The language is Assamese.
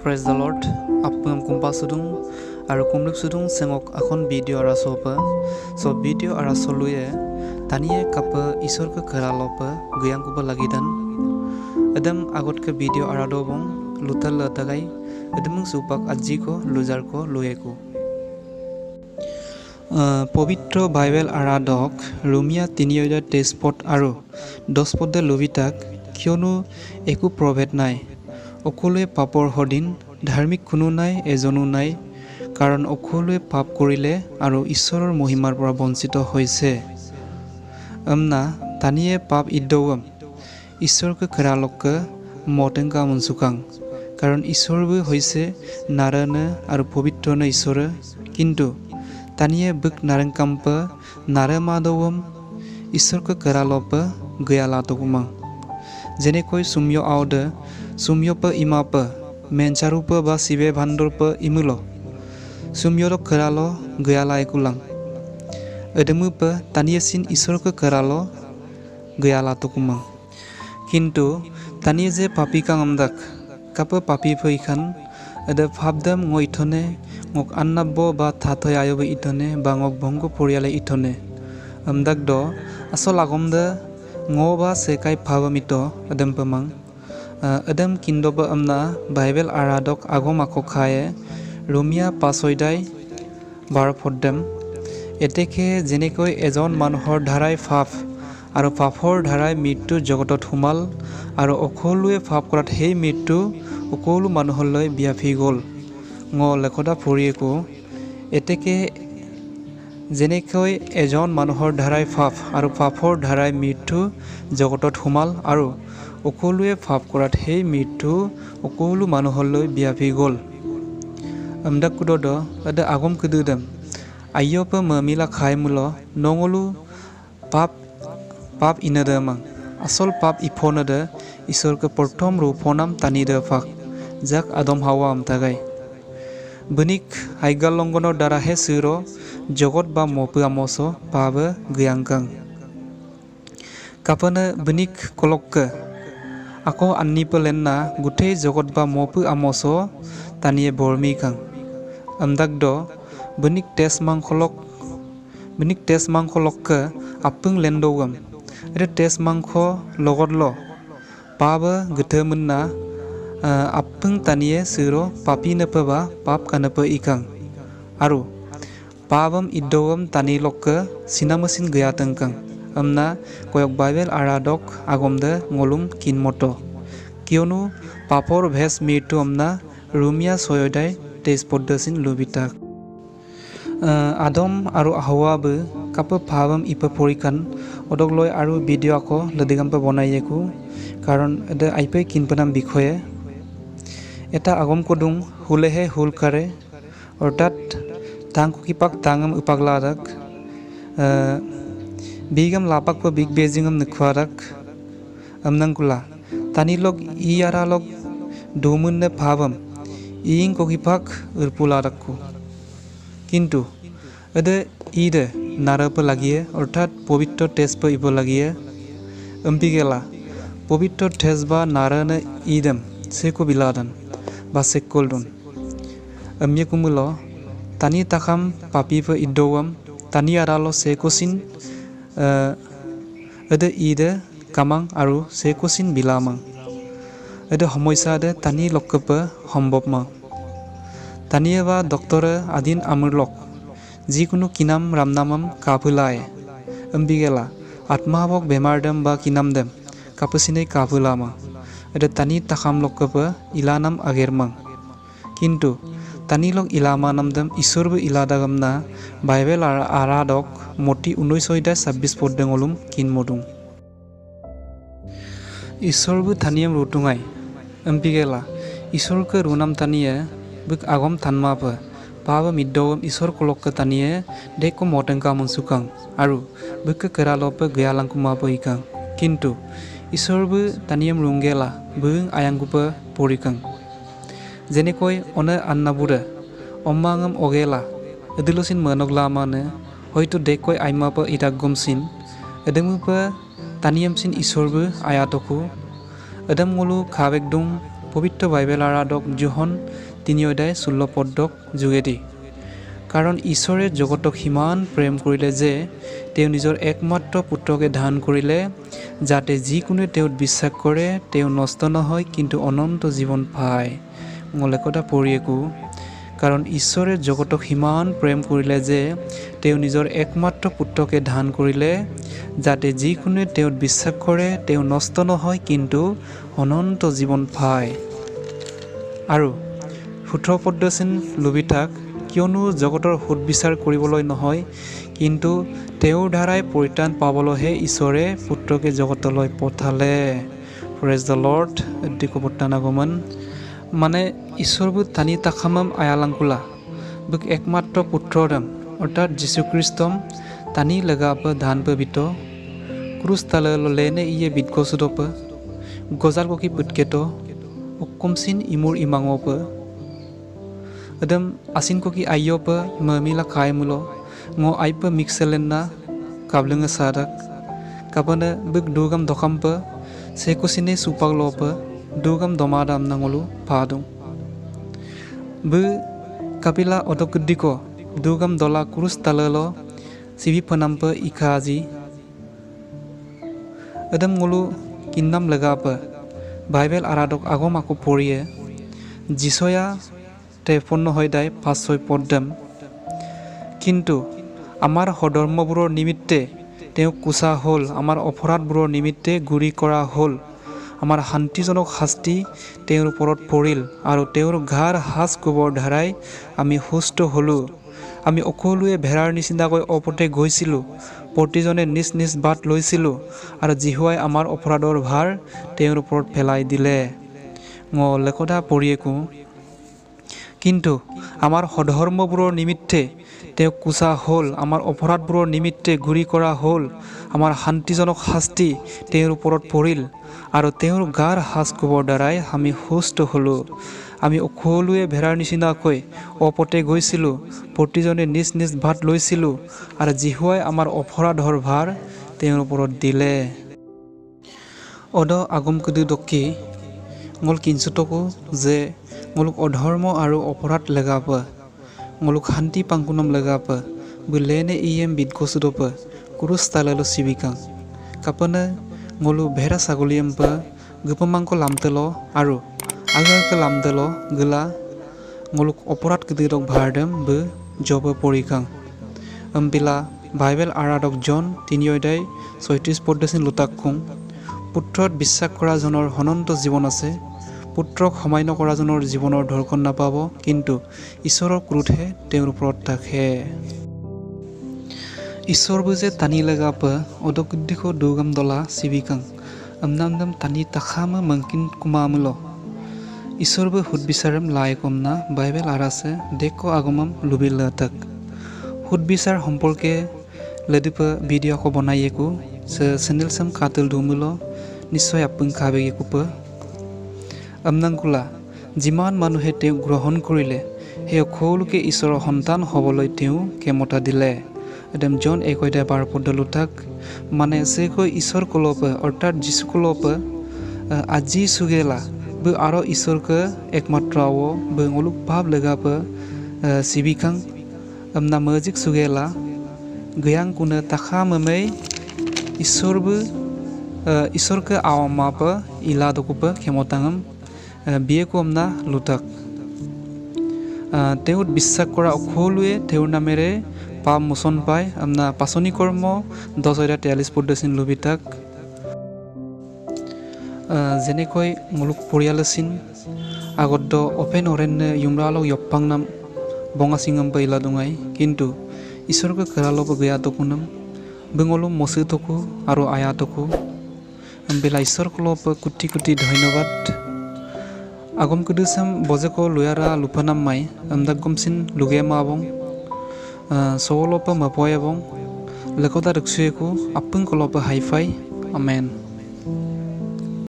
Praise the Lord. Apung kumpa sudung aru kumluk sudung sengok akon video arasopa. So video arasoluye taniye kapa isor ke keralopa guyang kupa lagi dan adam agot ke video aradobong lutal latagai adamung supak ajiko lujarko luyeko. পবিত্ৰ বাইবেল আৰাধক ৰোমিয়া 3:23 পদ আৰু 10 পদে লবিতাক কিয়নো একো প্ৰভেদ নাই, অকলোৱে পাপৰ অধীন, ধাৰ্মিক কোনো নাই, এজনো নাই, কাৰণ অকলোৱে পাপ কৰিলে আৰু ঈশ্বৰৰ মহিমাৰ পৰা বঞ্চিত হৈছে। আমনা তানিয়ে পাপ ইদ্দৱম ঈশ্বৰকে খেৰালকে মতেংকা মনচুকাং, কাৰণ ঈশ্বৰবোৰ হৈছে নাৰায়ণ আৰু পবিত্ৰ ঈশ্বৰ, কিন্তু তানিয়ে বুক নাৰংকাম্প নাৰমাদৱম ঈশ্বৰকে কেৰালপ গয়ালাতকুমা। যেনেকৈ সুম্য আওদ সুম্যপ ইমাপ মেঞ্চাৰূপ বা শিৱে ভাণ্ডৰপ ইমুল সুম্যৰ কেৰাল গয়ালা একুলাং এদমুপ তানিয়ে চিন ঈশ্বৰকে কেৰাল গয়ালাতকুমা। কিন্তু তানিয়ে যে পাপিকাং আমদাক কাপ পাপি ফৈখান এদে ভাবদাম ngoi ngok annabbo ba thatoi ayobe itone ba ngok bhongo poriale itone amdak do asol agomda ngo ba sekai phabamito adam pamang adam kindoba amna Bible aradok agom ako khaye Romia 5 12 পদ্যম এতেকে যেনেকৈ এজন মানুহৰ ধাৰাই পাপ আৰু পাপৰ ধাৰাই মৃত্যু জগতত সোমাল আৰু অকলোৱে পাপ কৰাত সেই মৃত্যু সকলো মানুহলৈ ব্যাপি গ'ল। লেখদা পৰিয়েকো এতেকে যেনেকৈ এজন মানুহৰ ধাৰাই পাপ আৰু পাপৰ ধাৰাই মৃত্যু জগতত সোমাল আৰু সকলোৱে পাপ কৰাত সেই মৃত্যু সকলো মানুহলৈ ব্যাপি গ'ল। আমদাকুদদ আদা আগম কুদুদম আಯ್ಯಪ মমিলা খাই মুল নঙলু পাপ পাপ ইনদমাং আসল পাপ ইফনদ ঈশ্বৰকে প্ৰথম ৰূপনাম টানি দে ফাক যাক আদম হাওয়া আমতাগাই বনিক হাইগালংগনৰ দ্বাৰাহে চিৰ জগত বা মপু আমস পাব গয়াংকাং কাপনে বনিক কলক আকৌ আন্নিপলেন্না গোটেই জগত বা মপু আমস তানিয়ে বৰ্মিকাং আমদাক দ বনিক তেজ মাংসলক বনিক তেজ মাংসলক আপুং লেন্দৌগম এতে তেজ মাংস লগত ল পাব গথে মুন্না আপুং তানিয়ে চিৰ পাপি নপবা পাপ কানপ ইকাং আৰু পাবম ইদ্দৱম তানি লক চিনামচিন গয়াতংকাং আমনা কয়ক বাইবেল আৰাধক আগমদে ngolum কিনমত কিয়নো পাপৰ ভেজ মৃত্যু আমনা ৰোমিয়া 6:23 পদ্যচিন লবিতাক। আদম আৰু হাৱাব কাপ ভাবম ইপ পৰিকান অদক লৈ আৰু ভিডিঅ' আকৌ লদিগাম্প বনাইয়েকো, কাৰণ এদে আইপে কিনপনাম বিষয়ে এটা আগম কদুং হুলেহে হুল কাৰে অৰ্থাৎ তাং কুকিপাক তাঙম উপাগলাদাক বিগম লাপাক বিগ বেজিঙম নুখুৱাদাক আমনাংকুলা তানি লগ ই আৰা লগ দুমুন্নে ভাবম ইং ককিপাক উৰপুলাদাকু, কিন্তু এদে ইদে নাৰপ লাগিয়ে অৰ্থাৎ পবিত্ৰ তেজপ ইব লাগিয়ে অম্পিগেলা পবিত্ৰ তেজ বা নাৰায়ণ ইদম সেকো বিলাদন বা সেকোলদন অম্যকুমুল তানি তাখাম পাপিপ ইদ্দৱম তানি আৰাল সেকোচিন এদে ইদে কামাং আৰু সেকোচিন বিলামাং এদে সমস্যা দে তানি লকপ সম্ভৱ মা তানিয়ে বা ডক্টৰে আদিন আমুৰলক যিকোনো কিনাম ৰামনামাম কাপুলায় অম্বিগেলা আত্মাবক বেমাৰ দেম বা কিনাম দেম কাপুচিনে কাপুলামা এটা তানি তাখাম লকপ ইলানাম আগেৰমাং, কিন্তু তানি লগ ইলামা নাম দেম ঈশ্বৰবো ইলাদাগমনা বাইবেল আৰাধক মতি 19:26 পদ্যঙলুম কিনমদুং ঈশ্বৰবো থানিয়াম ৰুটুঙাই অম্বিগেলা ঈশ্বৰকে ৰুনাম তানিয়ে বুক আগম থানমাপ পাব মিদ্দৱম ঈশ্বৰ কলক তানিয়ে দেকো মতেংকা মনচুকাং আৰু বুক কেৰালপ গয়ালাংকুমাপ ইকাং, কিন্তু ঈশ্বৰবো তানিয়াম ৰুংগেলা বুং আয়াংগুপ পৰিকাং। যেনেকৈ অনে আন্নাবোৰে অম্মাঙম অগেলা এদিলচিন মনগলামানে হয়তো দেকৈ আইমাপ ইদাগমচিন এদমুপ তানিয়ামচিন ঈশ্বৰবো আয়াতকো এদম ngolu খাবেকদুং পবিত্ৰ বাইবেল আৰাধক যোহন 3 অধ্যায় 16 পদক যোগেদি। কাৰণ ঈশ্বৰে জগতক সিমান প্ৰেম কৰিলে যে তেওঁ নিজৰ একমাত্ৰ পুত্ৰকে দান কৰিলে, যাতে যিকোনোৱে তেওঁত বিশ্বাস কৰে তেওঁ নষ্ট নহয় কিন্তু অনন্ত জীৱন পায়। মলেকতা পৰিয়েকো, কাৰণ ঈশ্বৰে জগতক সিমান প্ৰেম কৰিলে যে তেওঁ নিজৰ একমাত্ৰ পুত্ৰকে দান কৰিলে, যাতে যিকোনোৱে তেওঁত বিশ্বাস কৰে তেওঁ নষ্ট নহয় কিন্তু অনন্ত জীৱন পায়। আৰু 17 পদ্যচিন লুবিতাক, কিয়নো জগতৰ সোধ-বিচাৰ কৰিবলৈ নহয় কিন্তু তেওঁৰ দ্বাৰাই পৰিত্ৰাণ পাবলৈহে ঈশ্বৰে পুত্ৰকে জগতলৈ পঠালে। Praise the lord. দিকবৰ্তানাগমন মানে ঈশ্বৰবোৰ টানি তাখামাম আয়ালাংকুলা বুক একমাত্ৰ পুত্ৰদম অৰ্থাৎ যীশুখ্ৰীষ্টম টানি লগাপ ধান বিত ক্ৰুচ তালে লেনে ইয়ে বিদগছুদপ গজাল ককি পুটকেত অকমচিন ইমুৰ ইমাঙপ adam asin koki ayopa mamila kaimulo ngo aipa mixelenna kablenga sadak kapana buk dugam dokampa sekusine supaglopa dugam domadam nangolu padung bu kapila odokdiko dugam dola kurus talalo sibi panampa ikaji adam ngolu kinnam lagapa Bible aradok agom ako poriye jisoya 53 হৈ দায় 5-6 পদ। কিন্তু আমাৰ সধৰ্মবোৰৰ নিমিত্তে তেওঁ কোচা হ'ল, আমাৰ অপৰাধবোৰৰ নিমিত্তে গুৰি কৰা হ'ল, আমাৰ শান্তিজনক শাস্তি তেওঁৰ ওপৰত পৰিল আৰু তেওঁৰ ঘাৰ সাজ কোবৰ দ্বাৰাই আমি সুস্থ হ'লোঁ। আমি সকলোৱে ভেড়াৰ নিচিনাকৈ অপথে গৈছিলোঁ, প্ৰতিজনে নিজ নিজ বাট লৈছিলোঁ আৰু যিহোৱাই আমাৰ অপৰাধৰ ভাৰ তেওঁৰ ওপৰত পেলাই দিলে। লেকদা পৰিয়েকো, কিন্তু আমাৰ সধৰ্মবোৰৰ নিমিত্তে তেওঁক কোচা হ'ল, আমাৰ অপৰাধবোৰৰ নিমিত্তে গুৰি কৰা হ'ল, আমাৰ শান্তিজনক শাস্তি তেওঁৰ ওপৰত পৰিল আৰু তেওঁৰ গাৰ সাজ কোবৰ দ্বাৰাই আমি সুস্থ হ'লোঁ। আমি সকলোৱে ভেড়াৰ নিচিনাকৈ অপথে গৈছিলোঁ, প্ৰতিজনে নিজ নিজ বাট লৈছিলোঁ আৰু যিহোৱাই আমাৰ অপৰাধৰ ভাৰ তেওঁৰ ওপৰত দিলে। অদ আগম Kudu দকি ngol kinsutoku je ngoluk অধৰ্ম আৰু অপৰাধ লগাপ ngoluk শান্তি পাংকুনম লগাপ বুলেনে ইএম বিদগছুদপ কুৰুচ তালালো চিবিকাং কাপনে ngolu ভেড়া ছাগলীয়ম্প গুপমাংক লামতেল আৰু আগাক লামতেল গলা ngoluk অপৰাধ কুদিৰক ভাৰদম বু জব পৰিকাং। অম্বিলা বাইবেল আৰাধক জন 3 অধ্যায় 36 পদ্যচিন লোতাকুং, পুত্ৰত বিশ্বাস কৰাজনৰ অনন্ত জীৱন আছে, পুত্ৰক সমান্য কৰাজনৰ জীৱনৰ ধৰ্ষণ নাপাব কিন্তু ঈশ্বৰৰ ক্ৰোধহে তেওঁৰ ওপৰত থাকে। ঈশ্বৰ বুজে টানি লগাপ অদকুদ্দিখ দুগাম দলা চিবিকাং আমনামদম টানি তাখাম মংকিন কুমামুল ঈশ্বৰ সুদ বিচাৰম লাই কমনা বাইবেল আৰাছে দেখ আগমম লুবিল তাক সুদ বিচাৰ সম্পৰ্কে লেদিপ ভিডিঅ' আকৌ বনাই একো চেনেল চাম কাতিল দুমুল নিশ্চয় আপুং খাবে একোপ। আমনাংকুলা যিমান মানুহে তেওঁক গ্ৰহণ কৰিলে সেই সকলোকে ঈশ্বৰৰ সন্তান হ'বলৈ তেওঁ ক্ষমতা দিলে। একদম জন 1 অধ্যায় 12 পদ থাক মানে চেকৈ ঈশ্বৰ কলপ অৰ্থাৎ যীশু কলপ আজি সুগেলা বো আৰু ঈশ্বৰকে একমাত্ৰ আৱ বো ngoluk ভাৱ লগাপ চিবিকাং আমনা মজিক সুগেলা গয়াং কোনে তাখা মমে ঈশ্বৰবো ঈশ্বৰকে আৱামাপ ইলা দকুপ ক্ষমতাঙম বিয়েকো আমনা লুতাক। তেওঁত বিশ্বাস কৰা সকলোৱে তেওঁৰ নামেৰে পাপ মোচন পায়। আমনা পাচনি কৰ্ম 10 অধ্যায় 43 পদ্যচিন লুবিতাক, যেনেকৈ মুলুক পৰিয়াল চিন আগত অপেন অৰণ্য ইউমৰালক য়প্পাং নাম বঙা সিঙম ইলা দঙাই কিন্তু ঈশ্বৰকে কেৰালব গয়া দকুনম বঙলো মচি থকো আৰু আয়া থকো বেলা ঈশ্বৰকলপ কোটি কোটি ধন্যবাদ। আগম কুদুসাম বজেক লুয়ারা লুফানাম মাই আমদাগমসিন লুগে মাবং সওলপ মাপয়াবং লকদা রক্সুয়েকু আপুং কলপ হাইফাই আমেন।